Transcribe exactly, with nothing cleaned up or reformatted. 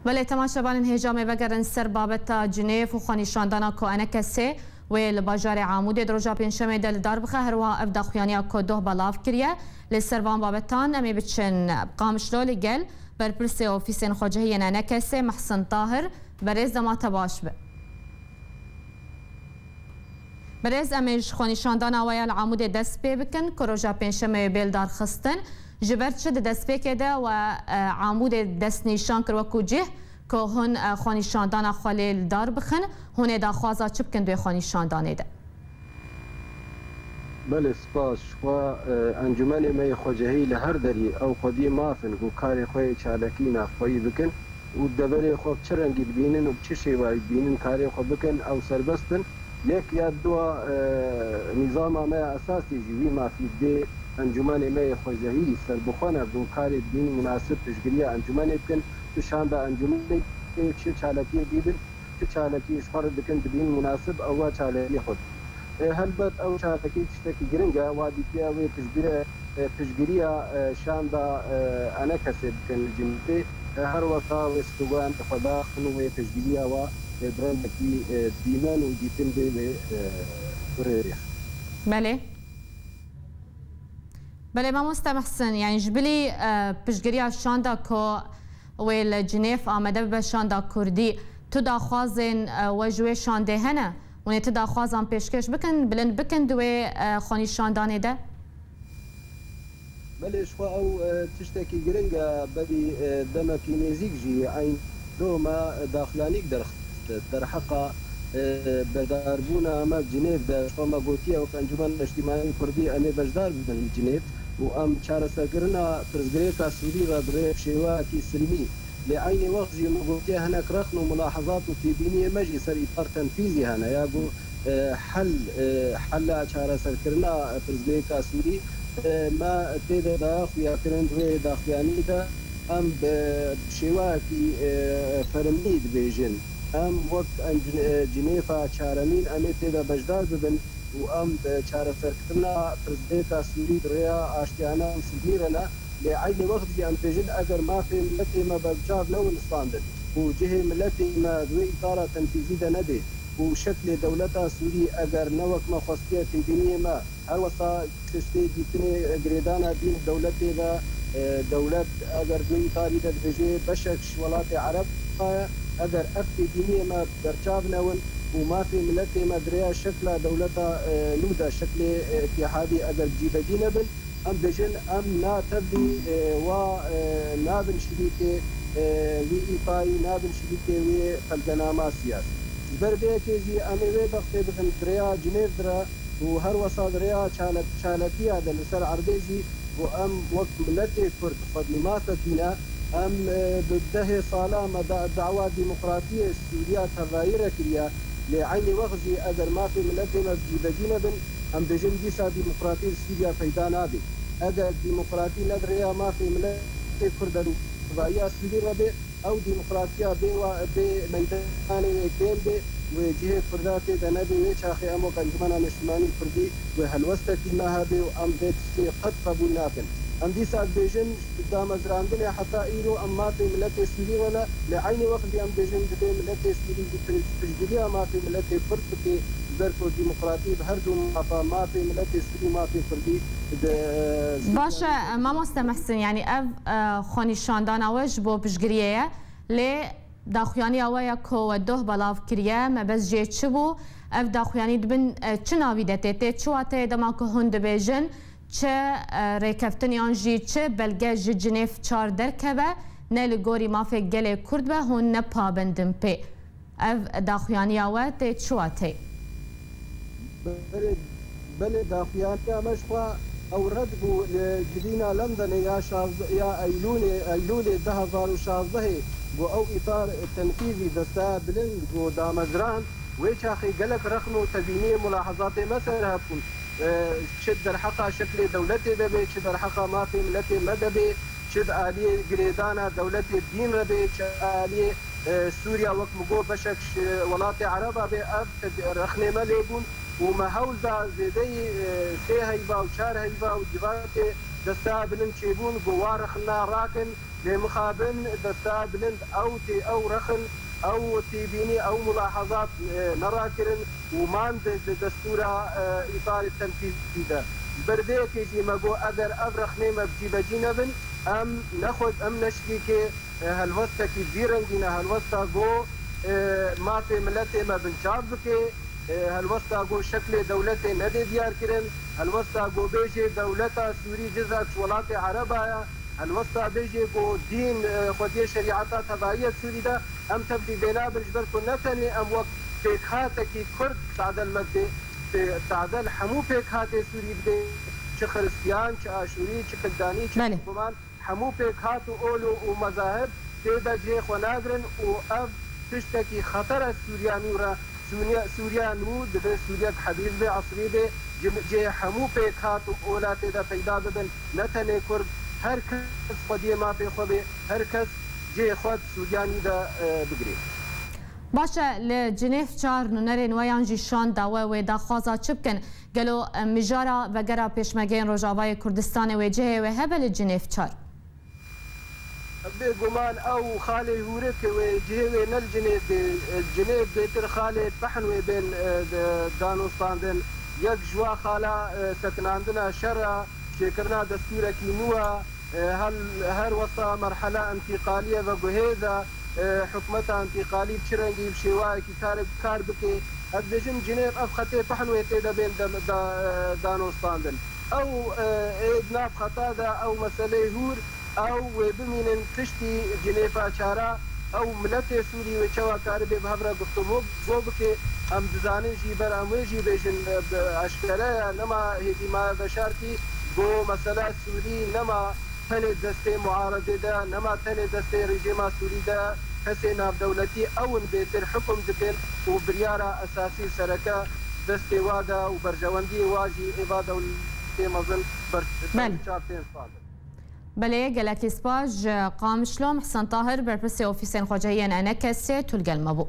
Belê, temaşevanên hêja, me vegerin ser babeta Cinêv û xwenîşandana ku enekesê wê li bajarê Amûdê di roja Pêncşemê de li dar bixe. Her wiha ev daxuyaniya ku doh belav kiriye li ser van babetan, em ê biçin Qamişlo li gel berpirsê ofîsên xwecihiyên enekesê Mehsin Tahir. Berêz, dema te baş be. Birêz, em ê ji xwenîşandana we ya li Amûdê dest pê bikin ku roja Pêncşemê wê bê lidarxistin. Ji ber çi di destpêkê de we, e, Amûdê destnîşan kir wekû cih ku hûn, e, xwenîşandana xwe lê li dar bixin? Hûn ê daxwaza çi bikin di wê xwenîşandanê de? Belê, spas. Ji xwe, e, encûmenê me yê xwecihî li her derî ew xwedî maf in ku karê xwe yê çalakî navxweyî bikin û deverê xwe bi çi rengî dibînin û bi çi şêwayî dibînin karê xwe bikin, ew serbest in. Yek ya dua, e, nîzama me ya esasî jî wî mafî dê encûmenê me yê xwecihî serbixwe ne, ku karê dibînin munasib piştgiriya encûmenê bikin, tu şanda encûmenê çi çalakiyê dî bin. Çi çalakî ji xwe re dikin, dibînin munasib, ew wa çalakiyê xwe dikin. E, helbet ew çalakî tiştekî giring e, wa dîtiye wê piştgire, e, piştgiriya, e, şanda, e, enekesê bikin li Cinîvê. E, her wesa wê slogan xwe daxin û wê piştgiriya wa, e, bi rengekî, e, dîmen û dîtin bê wê, e, bi rê rêxin. Belê. Belê, mamoste Mehsin, yani ji bilî, e, piştgiriya şanda ku wê li Cinêv amade bibe şanda kurdî, tu daxwazên, e, we ji wê şandê hene? Hûn ê tu daxwazan pêşkêş bikin, bilind bikin di wê, e, xwenîşandanê de? Belê, ji xwe ew, e, tiştekî giring e, berî, e, demekî nêzîk jî eyn Doh me daxuyanîk derxist derheqa, e, beşdarbûna me bi Cinêv de. Ji xwe me gotiye wek Encûmena Niştimanî Kurdî em ê beşdar bibin li Cinêv û em çareserkirina pirsgirêka Sûrî re bi rê şêweyekî silmî. Lê eynî wext jî me gotiye hinek rexn û mulahezat û têbîniyê me jî ser îtar tenfîzî hene ya ku, e, hel, e, hela çareserkirina pirsgirêka Sûrî, e, me tê de daye xuyakirin di wê daxuyanî de. Em bi şêweyekî, e, fermî dibêjin. Em wek em cin-, e, Cinêfa çaremîn em ê tê de beşdar bibin û em bi çareserkirina pirsgirêka Sûrî bi rêya aştiyane û silmî re ne. Lê eynî wext jî em dibêjin, eger mafê miletê me berbiçav newin standin û cihê miletê me di wê îtara tenfîzî de nebê û şeklê dewleta Sûrî eger ne wek me xwestiye têbîniyê me, her wesa tiştê dîtinê girêdana dîn dewletê de, e, dewlet eger di wê îtarî de dibêje beşek ji welatê Ereb ye, eger ev têbîniyê me berçav newin û mafê miletê me di rêya şekla dewleta, e, nû de, şeklê, e, îtîhadî eger cîbedî nebin, em bêjin, em na tevlî, e, wa, e, nabin şirîkê, e, wî îtayî, nabin şirîkê wê pelgenama siyasî. Ji ber vê yekê jî em ê wê dextê bixin di rêya Cinêv dire û her wesa di rêya çalak-, çalakiya de li ser erdê jî ku em wek miletê Kurd xwedî mafekî ne, em, e, bi dehê sala me da-, dawa demokratiyê Sûriya tevayî re kiriye, lê eynî wext jî eger mafê miletê me bi cîbedî nebin, em bêjin dîsa demokratî li Sûriya peyda nabe. Eger demokratî ne di rêya mafê miletê Kurd de û tevayiya Sûrî re be, ew demokratiya bê wa-, bê meydanê wê kêm bê, wê cihê Kurda tê de nebê, wê çaxê em wek Encûmena Niştimanî Kurdî wê helwestekî me hebe û em vê tiştê qet qebûl nakin. Em dîsa dibêjin, damezrandinê heta îro em mafê miletê Sûrî re ne, lê eynî wext jî em dibêjin divê miletê Sûrî jî pir-, piştgiriya mafê miletê Kurd bike, ji ber ku demokratî bi her du mafa, mafê miletê Sûrî û mafê Kurdî di, Baş e, mamoste Mehsin, yani ev, e, xwenîşandana we ji bo piştgiriyê ye, lê daxuyaniya we ya ku we doh belav kiriye, mebest jê çi bû? Ev daxuyanî di bin, e, çi navî de tê? Tê çi wateyê dema ku hûn dibêjin, çi, e, rêkeftin yan jî çi belge ji Cinêv çar derkeve, ne li gorî mafê gelê Kurd be, hûn ne pabend in pê? Ev daxuyaniya we tê çi wateyê? Belê, belê, daxuyaniya me ji xwe ew red bû li civîna Londonê ya şazdeh, ya Eylûlê, Eylûlê du hezar û şazdehê, ku ew îtar tenfîzî desteya bilind ku damezrand, wê çaxê gelek rexn û tevîniyê mulahezatê me ser hev bûn. E, çi derheqa şeklê dewletê de be, çi derheqa mafê miletê me de be, çi di aliyê girêdana dewletê dîn re be, çi aliyê, e, Sûriya wek min got beşek ji welatê Ereba be, ev te-, rexnê me lê bûn û me hewl da zêdeyî, e, sê heyva û çar heyva û civakê desteya bilind çêbûn, ku wa rexna rakin, Lê mixabin desta bilind ew tê ew rexin, ew têbînî, ew mulahezat, e, nerakirin û man di, di destûra, e, îtarê tenfîzî de. Ji ber vê yekê jî me got, eger ev rexnê me bi cîbecî nebin, em nexwe, em neşirîkê, e, helwestekî vî rengî ne, helwesta go, e, mafê miletê me binçav bike, e, helwesta go şeklê dewletê nedê diyar kirin, helwesta go bêjê dewleta Sûrî cizek ji welatê Ereba ye, helwesta bêjê ku dîn, e, xwediyê şerîeta tevayî ye Sûrî de, em tevlî vê nabin, ji ber ku ne tenê em wek pêkhatekî Kurd tade li me didê, pê-, tade li hemû pêkhatê Sûrî didê, çi Xiristiyan, çi Aşûrî, çi Kildanî, çi Belê. Musulman, hemû pêkhat û ol û, û mezahib tê de cihê xwe nagirin û ev tiştekî xeter e Sûriya nû re. Sûriya, Sûriya nû divê Sûriyek hedîs bê, esrî bê, cim-, cihê hemû pêkhat û ola tê de peyda bibin, ne tenê Kurd, her kes xwediyê mafê xwe bê, her kes cihê xwe di Sûriya nû de, e, bigirê. Baş e, li Cinêv çar nûnerên we yan jî şanda we wê daxwaza çi bikin? Gelo, e, mijara vegera pêşmergeyên Rojavayê Kurdistanê wê cihê wê hebe li Cinêv çar? Bêguman ew xalê hûrik wê cihê wê ne li Cinêv bê. Cinêv bêtir xalê pehn wê bên, e, de-, danûstandin. Yek ji wa xala, e, sekinandina şer e, çêkirina destûrekî nû e, e, hel-, her wesa merhela entîqalî ye veguhêz e, e, hikûmeta entîqalî bi çi rengî, bi şêwayekî karek kar bike. Ez dibêjim Cinêv ev xetê pehn wê tê de bên de-, da-, e, danûstandin. Ew, e, ê di nav xeta de ew meseleyê hûr, ew wê bimînin piştî Cinêva çara, ew miletê Sûrî wê çawa karibê bi hev re guftûgo bike. Em dizanin jî ber em wê jî bêjin, e, bi eşkere ye, nema hêdî maye veşartî, go mesela Sûrî nema tenê destê muaredê de, nema tenê destê rejîma Sûrî de, kesê navdewletî ew in bêtir hukum dikin û biryara esasî û sereke destê wa de û berjewendiyê wa jî êva dewletê mezin ber-, Belê. berbiçav tên standin. Belê, gelekî spas ji Qamişlo. Mihsen Tahir, berpirsê ofîsên xwecehiyên ENKSê, tu li gel me bû.